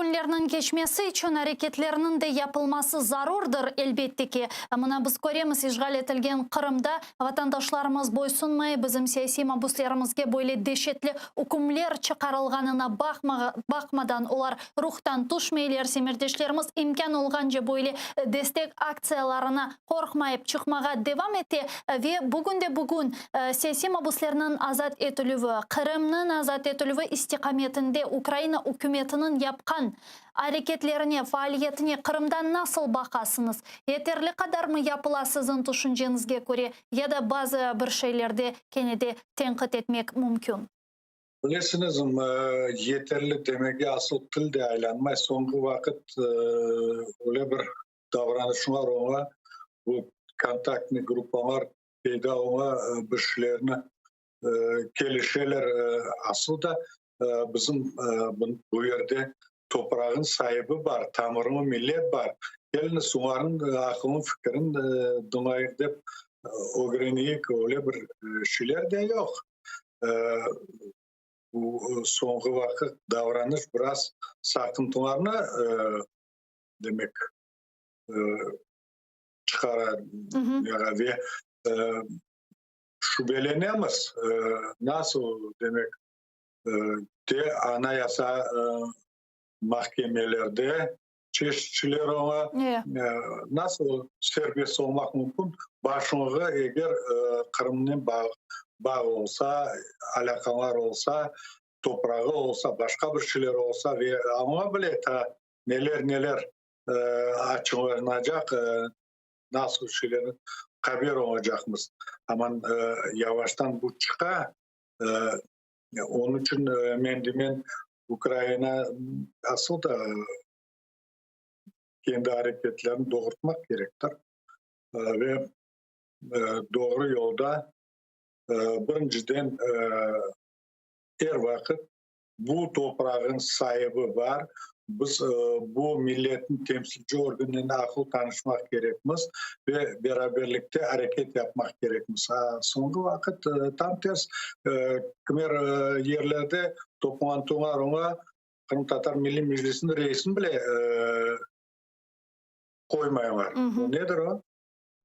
Künlerniñ keçmesi içün areketlerniñ de yapılması zarurdır, elbette ki. Mına biz köremiz, işğal etilgen Qırımda vatandaşlarımız boysunmay, bizim siyasiy mabuslerimizge böyle deşetli ükümler çıqarılğanına baqmadan olar ruhtan tüşmeyler, semerdeşlerimiz imkân olğance böyle destek aktsiyalarına qorqmayıp çıqmağa devam ete ve bugünde-bugün siyasiy mabuslerniñ azat etilüvi, Qırımnıñ azat etilüvi istiqametinde Ukraina ükümetiniñ yapqan areketlerine, faaliyetine Qırımda nasıl baqasıñız? Yeterli qadarmı yapıla siziñ tüşünceñizge köre ya da bazı bir şeylerde kene de tenqit etmek mümkün? Bilesiñiz, yeterli demege asıl til de aylanmay. Soñki vaqıt öyle bir davranışlar ola, bu kontaktnıy gruppalar peyda ola, bir şeylerni kelişeler. Asıl da bizim bu yerde toprağın saibi bar, tamırlı millet bar. Keliñiz, olarnıñ aqılın, fikirin diñleyik dep ögreneyik, öyle bir şeyler de yoq. Bu soñki vaqıt davranış biraz saqıntılarnı demek çıqara ve şübelenemiz, nasıl demek de anayasa mahkemelerde çeşitçiler ola, nasıl serbest olmaq mümkün, başlığı eger Qırımnen bağ olsa, alâqalar olsa, toprağı olsa, başqa bir şeyler olsa ve aña bile ta neler-neler açıqlanacaq, nasıl şeylerni haber olacaqmız. Aman yavaştan bu çıqa. Onıñ içün men demen, Ukraina asıl da kendi areketlerini doğurtmaq kerektir ve doğru yolda birinciden er vaqıt bu toprağın saibi bar, biz bu milletniñ temsilci organınen aqıl tanışmaq kerekmiz ve beraberlikte areket yapmaq kerekmiz. Soñki vaqıt tam ters, kimer yerlerde toplantılar ola, Qırımtatar Milliy Meclisiniñ reisini bile qoymaylar. Bu nedir o?